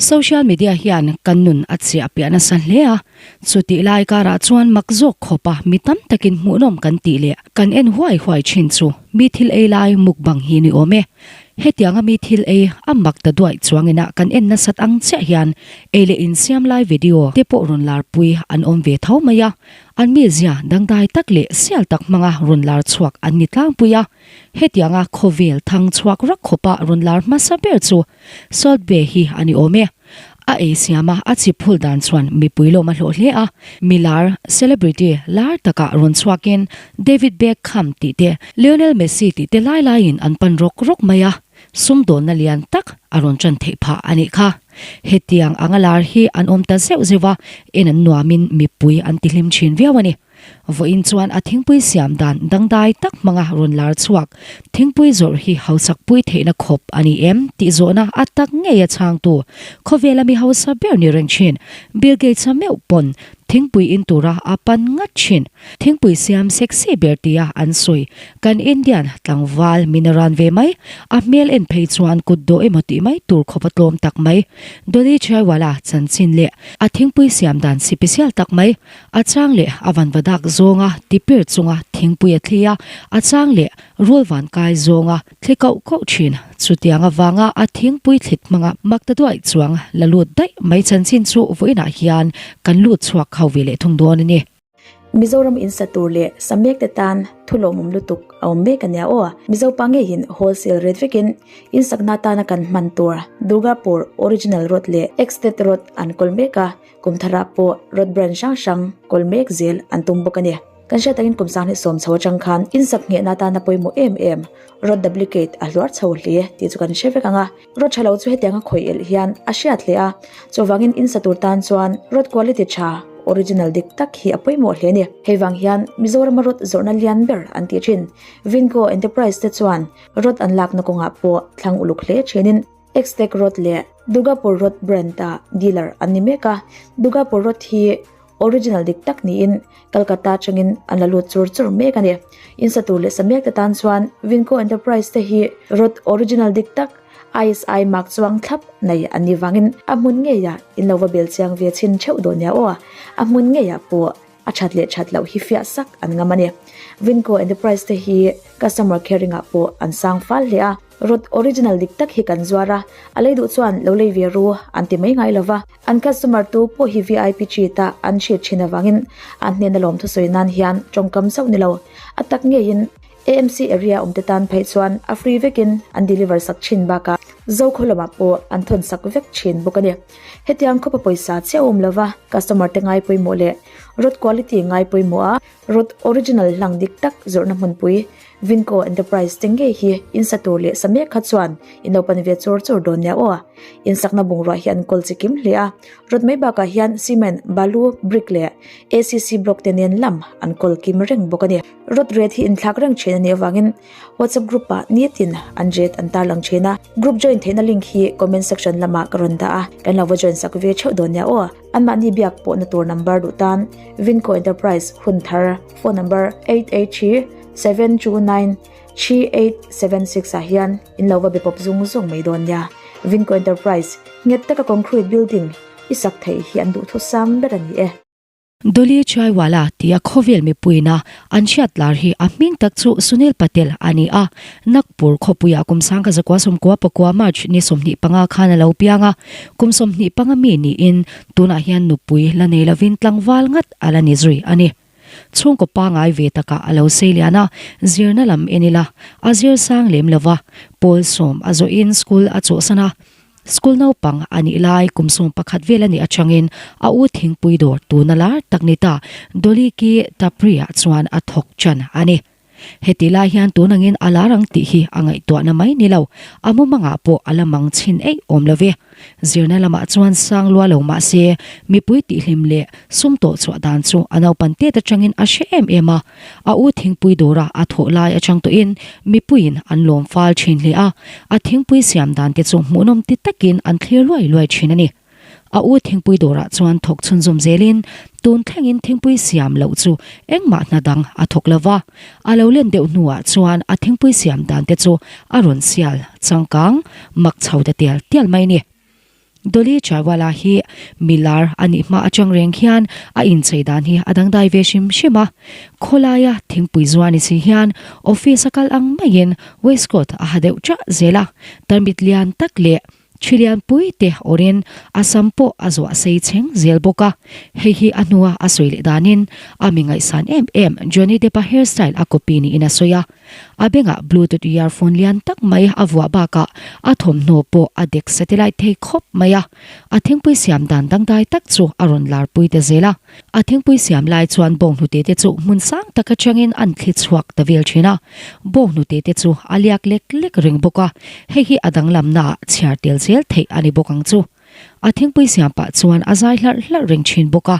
Social media hian kan nun a chiah piah nasa hle a, chutih lai karah chuan mak zawk khawpa mi tam takin hmuhnawm kan tih leh kan en huai huai thin chu mi thil ei lai mukbang hi ni awm e. Hetianga mi thil ei a mak ta duaih chuangina kan en nasat ang chiah hian ei leh insiam lai video te pawh rawn larpui an awm ve tho mai a, an mizia dangdai tak leh sial tak hmanga rawn lar chhuak an ni tlangpui a. Hetianga khawvel thang chhuak rak khawpa rawn lar hmasa ber chu Salt Bae hi a ni awm e. A ei siam a, a chip phul dan chuan mipui lawm a hlawh hle a. Mi lar, celebrity, lar takah rawn chhuakin David Beckham tih te, Lionel Messi tih te lai laiin an pan rawk rawk mai a, sumdawnna lian tak a rawn ṭan theih phah a nih kha. Hetiang anga lar hi an awm ta zeuh zeuh a, en an nuamin mipui an tihlim ṭhin viau a ni. Vawiin chuan a thingpui siam dan dangdai tak hmanga rawn lar chhuak thingpui zawrh hi hausakpui theihna khawp a ni em tih zawhna a tak ngei a chhangtu khawvela mi hausa ber ni reng thin Bill Gates-a meuh pawn thingpui in tura a pan ngat thin. Thingpui siam sexy ber tia an sawi kan Indian tlangval min a ran ve mai a hmel en phei chuan kut dawh emaw tih mai tur khawp a tlawm tak mai Dolly Chaiwala chanchin leh a thingpui siam dan sipisial tak mai A chang leh a vanva dak zawnga tipir chunga thingpui a thli a, a chang leh rul van kai zawnga thli koh koh thin. Chutiang avanga a thingpui thlit hmanga mak ta duaih chuang la lut daih mai chanchin chu vawiinah hian kan lut chhuak ho ve leh thung dawn a ni. Mizoram in sa tur leh sa mek te tan thu lawmawm lutuk a awm mek a nia aw. Mizo pa ngeiin wholesale rate vekin in sakna atana kan hman tur Durgapur Original Road leh Exted Road an kawl mek a. Kum tharah pawh road brand hrang hrang kawl mek zel an tum bawk a ni. Kan hriat takin kum sanghnih sawm chho atang khan insak nghehna atana pawimawh em em road duplicate a hluar chho hle tih chu kan hre vek ang a. Road tha lo chu hetianga khawih elh hian a hriat hle a, chuvangin insa tur tan chuan road quality tha, original dik tak hi a pawimawh hle a ni. Hei vang hian Mizorama road zawrhna lian ber an tih thin Vinco Enterprise te chuan road an lakna kawngah pawh thlang uluk hle thinin, Xtec Road leh Durgapur Road brand-a dealer an ni mek a, Durgapur Road hi original dik tak niin Calcutta atangin an la lut chur chur mek a ni. Insa tur leh sa mek te tan chuan Vinco Enterprise te hi road original dik tak ISI mark chuang thlap nei an nih vangin a hmun ngeiah in lo va bel chiang ve chhin theuh dawn nia aw. A hmun ngeiah pawh a that leh that loh hi fiah sak an ngam a ni. Vinco Enterprise te hi customer caring ah pawh an sang fal hle a. Rod original dik tak hi kan zuar a, a lei duh chuan lo lei ve ru an ti mai ngai lova, an customer tu pawh hi vip treat a an hriat thin avangin an hnena lawm thusawi nan hian tawngkam chauh ni lo, a tak ngeiin AMC area awm te tan phei chuan a free vekin an deliver sak thin bakah Zokhaw lamah pawh an thawn sak vek thin bawk a ni. Hetiang khawpa pawisa chiah awm lova customer te ngai pawimawh leh rod quality ngai pawimawh a, Rod original hlang dik tak zawrhna hmunpui Vinco Enterprise te ngei hi in sa tur leh sa mek kha chuan in lo pan ve chur chur dawn nia aw. In sakna bungrua hi an kawl chi kim hle a, rod mai bakah hian cement, balu, brick leh ACC block te nen lam an kawl kim reng bawk a ni. Rod rate hi inthlak reng thin a nih avangin WhatsApp group ah nitin an rate an tarlang thin a, group join theihna link hi comment section lamah ka rawn dah a, kan lo va join sak ve theuh dawn nia aw. Anmahni biak pawhna tur number duh tan Vinco Enterprise hun thar phone number 883 729 3876 ah hian in lo va be pawp zung zung mai dawn nia. Vinco Enterprise nghet taka concrete building i sak theih hi an duhthusam ber a ni e. Dolly Chaiwala tia khawvel mipuina an hriat lar hi a hming tak chu Sunil Patel a ni a, Nagpur khawpuiah kum sangka zakua sawmkua pakua March ni 25 khan a lo piang a, kum 25 mi niin tunah hian nupui la nei lovin tlangval ngat a la ni zui a ni. Chhungkaw pangai ve takah a lo sei lian a, zirna lam en ila a zir sang lem lova, pawl sawm a zawhin school a chawhsan a, School naupang a nih lai kum 11 vel a nih atangin a u thingpui dawr tuna lar tak ni ta Dolly Ki Tapri-ah chuan a thawk chan a ni. Heti lai hian tun angin a lar ang tih hi a ngaihtuahna mai ni lo, a mumangah pawh a la mang chhin eih awm lo ve. Zirna lamah chuan sang lua lo mah se, mipui tihhlim leh sum tawh chhuah dan chu a naupan tet atangin a hre em em a. A u thingpui dawra a thawh lai atang tawhin mipuiin an lawm fal thin hle a, a thingpui siam dan te chu hmuhnawm ti takin an thlir luai luai thin a ni. A u thingpui dawrah chuan thawk chhunzawm zelin tun thlengin thingpui siam loh chu engmah hna dang a thawk lo va, a lo len deuh hnuah chuan a thingpui siam dan te chu a rawn sial changkang mak chho ta tial tial mai a ni. Dolly Chaiwala hi milar a nih hma atang reng hian a inchei dan hi a dangdai ve hrim hrim a. Khawlaia thingpui zuar ni si hian office a kal ang maiin waistcoat a ha deuh chah zel a, tarmit lian tak leh Thi lianpui te awrin a sam pawh a zuah sei chheng zel bawk a, hei hi a hnua a sawi leh danin a mi ngaihsan em em Johnny Depp-a hairstyle a copy niin a sawi a. A bengah bluetooth earphone lian tak mai a vuah bakah a thawmhnaw pawh a dek satellite thei khawp mai a, a thingpui siam dan dangdai tak chu a rawn larpui ta zel a. A thingpui siam lai chuan bawnghnute te chu hmun sang tak atangin an thli chhuak ta vel thin a, bawnghnute te chu a liak lek lek reng bawk a, hei hi a danglamnaah chhiar tel zel theih a ni bawk ang chu. A thingpui siam pah chuan a zai hlarh hlarh reng thin bawk a,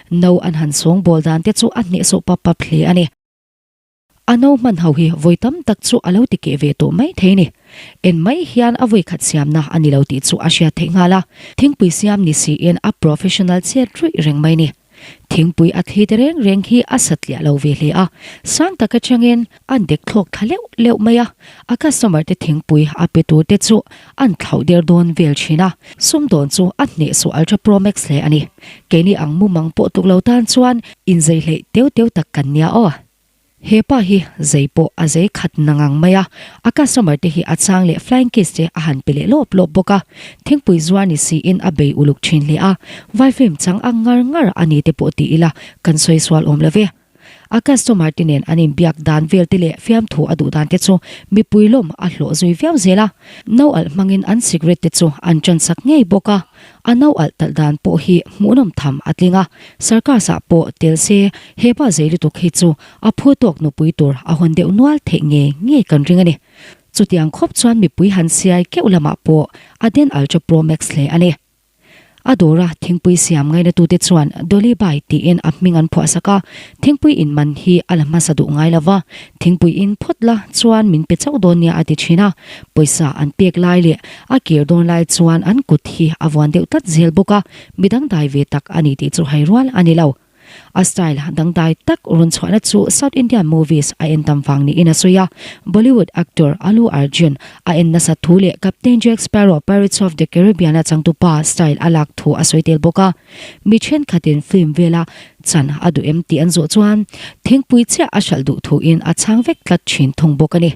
no an han sawngbawl dan te chu a hnehsawh pap pap hle a ni. A no hman ho hi vawi tam tak chu a lo ti keh ve tawh mai thei ni. En mai hian a vawi khat siamna a ni lo tih chu a hriat theih nghal a, thingpui siam ni siin a professional chet ruih reng mai ni. Thingpui a thli te reng reng hi a satliah lo ve hle a, sang tak atangin an dek thlawk thla leuh leuh mai a, a customer te thingpui a pe tur te chu an thlauh der dawn vel thin a, sumdawn chu a hnehsawh Ultra Pro Max hle a ni. Keini ang mumang pawh tuk lo tan chuan inzei hleih teu teu tak kan nia aw. He pa hi zei pawh a zei khat na ngang mai a, a customer te hi a chang leh flying kiss te a han pe leh lawp lawp bawk a, thingpui zuar ni siin a bei uluk thin hle a, vai film chang ang ngar ngar a ni te pawh ti ila kan sawi sual awm lo ve. A customer te nen an inbiak dan vel te leh fiamthu a duh dan te chu mipui lawm a hlawh zui viau zel a, no alh hmangin an cigarette te chu an tan sak ngei bawk a. A no alh talh dan pawh hi hmuhnawm tham a tling a, circus ah pawh tel se hepa zei lutuk hi chu a phu tawk nupui tur a hawn deuh nual theih nge nge kan ring a ni. Chutiang khawp chuan mipui han siai keuh lamah pawh a den Ultra Pro Max hle a ni. A dawra thingpui siam ngainatute chuan Dolly Bai tiin a hming an phuah sak a, thingpui in man hi a la hmasa duh ngai lo va, thingpui in phawt la chuan min pe chauh dawn nia a ti thin a, pawisa an pek lai leh A kir dawn lai chuan an kut hi a vuan deuh tlat zel bawk a, mi dangdai ve tak a ni tih chu hai rual a ni lo. A style dangdai tak rawn chhuahna chu South Indian movies a en tam vang niin a sawi a, Bollywood actor Allu Arjun a en nasat thu leh Captain Jack Sparrow Pirates of the Caribbean a changtupa style a lak thu a sawi tel bawk a. Mi thenkhatin film vela chan a duh em tih an zawh chuan thingpui chiah a hralh duh thuin a chhang vek tlat thin thung bawk a ni.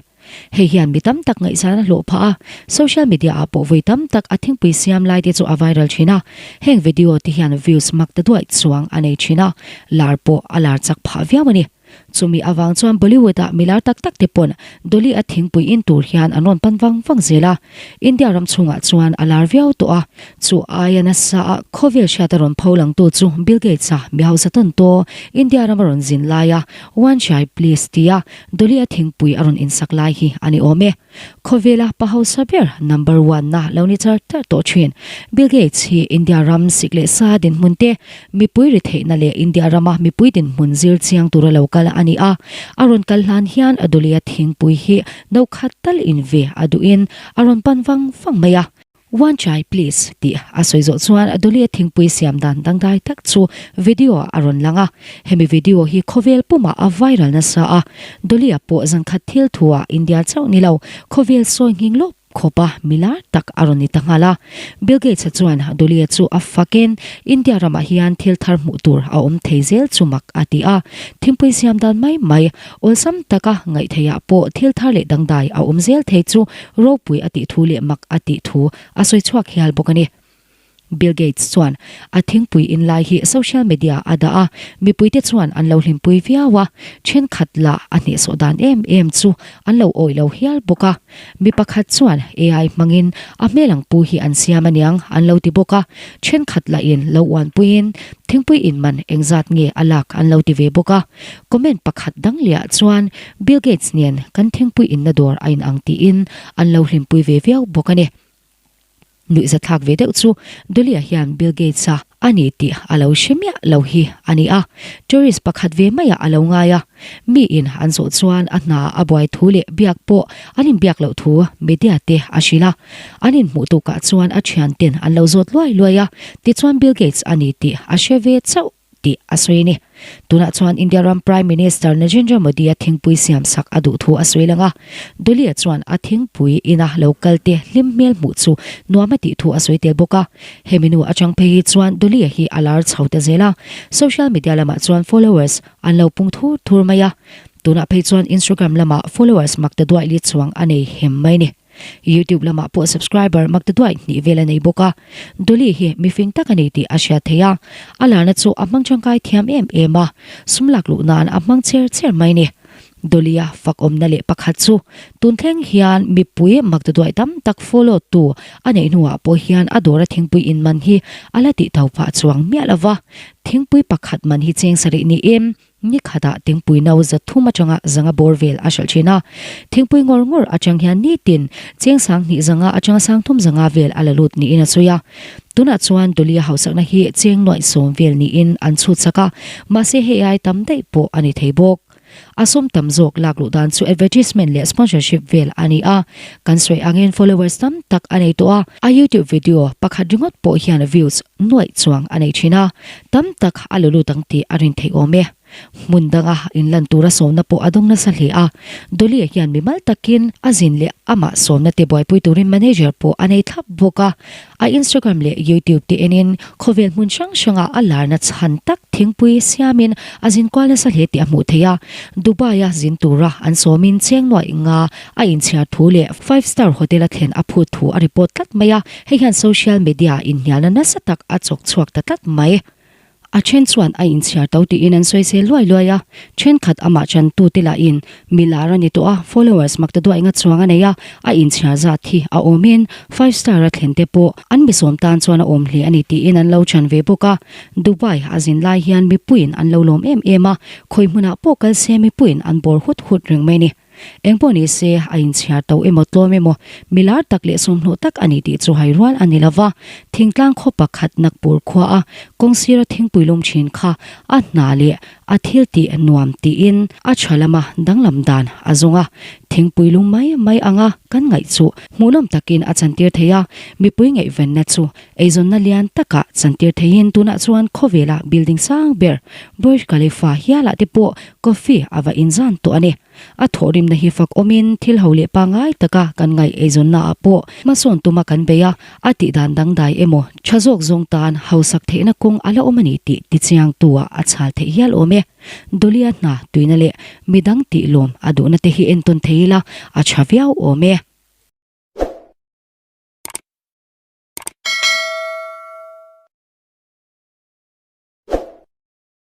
Hei hian mi tam tak ngaihsan a hlawh phah a, social media ah pawh vawi tam tak a thingpui siam lai te chu a viral thin a, heng video te hian views mak ta duaih chuang a nei thin a, lar pawh a lar chak phah viau a ni. Chumi avang chuan Bollywood ah mi lar tak tak te pawn Dolly a thingpui in tur hian an rawn pan vang vang zel a, India ram chhungah chuan a lar viau tawh a, chu aia nasa a khawvel hriat a rawn pho langtu chu Bill Gates a mi hausa tawn taw India ram a rawn zin lai a One Chai Please tia Dolly a thingpui a rawn insak lai hi a ni awm e. Khawvela pa hausa ber number one na lo ni char char tawh thin. Bill Gates hi India ram sik leh sa dinhmun te, mipui ri theihna leh India rama mipui dinhmun zir chiang tura lo kal a ni a. A rawn kal hlan hian a Dolly a thingpui hi no khat tal in ve a duhin a rawn pan vang vang mai a. One chai please tih a sawi zawh chuan Dolly a thingpui siam dan dangdai tak chu video ah a rawn lang a. Hemi video hi khawvel pumah a viral nasa a, Dolly a pawh zankhat thil thu ah India chauh ni lo, khawvel sawi nghing lawp khawp a milar tak a rawn ni ta nghal a. Bill Gates a chuan Dolly a chu a fakin India ramah hian thil thar hmuh tur a awm thei zel chu mak a ti a, thingpui siam dan mai mai Awlsam taka ngaihtheiah pawh thil thar leh dangdai a awm zel thei chu ropui a tih thu leh mak a tih thu a sawi chhuak hial bawk a ni. Bill Gates chuan a thingpui in lai hi social media a dah a, mipuite chuan an lo hlimpui viau a, thenkhat lah a hnehsawh dan em em chu an lo awih lo hial bawk a. Mi pakhat chuan AI hmangin a hmel ang pu hi an siam aniang an lo ti bawk a, thenkhat lahin lo uanpuiin thingpui in man engzat nge a lak an lo ti ve bawk a. Comment pakhat dang lehah chuan Bill Gates nen kan thingpui inna dawr a inang tiin an lo hlimpui ve viau bawk a ni. Nuihzathlak ve deuh chu Dolly-a hian Bill Gates-a a ni tih a lo hre miah lo hi a ni a, tourist pakhat ve maiah a lo ngai a. Miin an zawh chuan a hna a buai thu leh biak pawh an inbiak loh thu media te a hrilh a. An inhmuh tukah chuan a thianten an lo zawt luai luai a, tichuan Bill Gates a ni tih a hre ve chauh. tih a sawi a ni. Tunah chuan India ram Prime Minister Narendra Modi-a thingpui siam sak a duh thu a sawi lang a. Dolly-a chuan a thingpui ina lo kal te hlim hmel hmuh chu nuam a tih thu a sawi tel bawk a. Hemi nu atang phei hi chuan Dolly-a hi a lar chho ta zel a. Social media lamah chuan followers an lo pung thur thur mai a. Tunah phei chuan Instagram lamah followers mak ta duai li chuang a nei hem mai ni. YouTube lamah pawh subscriber maktaduai hnih vel a nei bawk a, Dolly hi mifing tak a ni tih a hriat theih a, a larna chu a hmang tangkai thiam em em a, sum lak luh nan a hmang cher cher mai ni. Dolly-a fakawmna leh pakhat chu tun thleng hian mipui maktaduai tam tak follow tu a neih hnuah pawh hian a dawra thingpui in man hi a la tih tho phah chuang miah lo va, thingpui pakhat man hi cheng sarih niin Ni khatah thingpui no za thum atanga zanga bawr vel a hralh thin a. Thingpui ngawr ngawr atang hian nitin cheng sang hnih zanga atanga sang thum zanga vel a la lut niin a sawi a. Tunah chuan Dolly-a hausakna hi cheng nuaih sawm vel niin an chhut sak a, mahse hei ai tam daih pawh a ni thei bawk. A sawm tam zawk lak luh dan chu advertisement leh sponsorship vel a ni a. Kan sawi angin followers tam tak a nei tawh a, a YouTube video pakhat ringawt pawh hian views nuaih chuang a nei thin a. Tam tak a lo lut ang tih a rin theih awm e. Hmun danga inlan tura sawmna pawh a dawng nasa hle a. Dolly hian mimal takin a zin leh amah sawmna te buaipui turin manager pawh a nei thlap bawk a. A Instagram leh YouTube te enin khawvel hmun hrang hranga a larna chhan tak thingpui siamin a zin kual nasa hle tih a hmuh theih a. Dubai-a zin tura an sawmin cheng nuaih nga a inchhiar thu leh five star hotel a thlen a phut thu a report tlat mai a. Hei hian social media inhnialna nasa tak a chawk chhuak ta tlat mai. A then chuan a inchhiar to tiin an sawi sel luai luai a, thenkhat amah chantute lahin mi lar a ni tawh a, followers mak ta duai nga chuang a nei a, a inchhiar zat hi a awmin five star a thlen te pawh an misawm tan chuan a awm hle a ni tiin an lo chan ve bawk a. Dubai a zin lai hian mipuiin an lo lawm em em a, khawi hmunah pawh kal se mipuiin an bawr hut hut reng mai a ni. Engpawh ni se, a inchhiar to emaw tlawm emaw, mi lar tak leh sawmhlawh tak a ni tih chu hai rual a ni lo va. Thingtlang khaw pakhat Nagpur khua a kawng sira thingpui lum thin kha a hna leh a thil tih nuam tiin a tha lama danglam dan a zawng a. Thingpui lum mai mai anga kan ngaih chu hmuhnawm takin a chantir thei a, mipui ngaihvenna chu eizawnna lian takah chantir theiin tunah chuan khawvela building sang ber Burj Khalifa hialah te pawh coffee a va inzan tawh a ni. A thawhrimna hi fak awmin thil ho leh pangngai taka kan ngaih eizawnna ah pawh hmasawn tuma kan bei a, a tih dan dangdai emaw tha zawk zawng tan hausak theihna kawng a la awm a ni tih tichiangtu ah a chhal theih hial awm e. Dolly-a hna tuina leh midang tih lawm a duhna te hi entawn thei ila a tha viau awm e.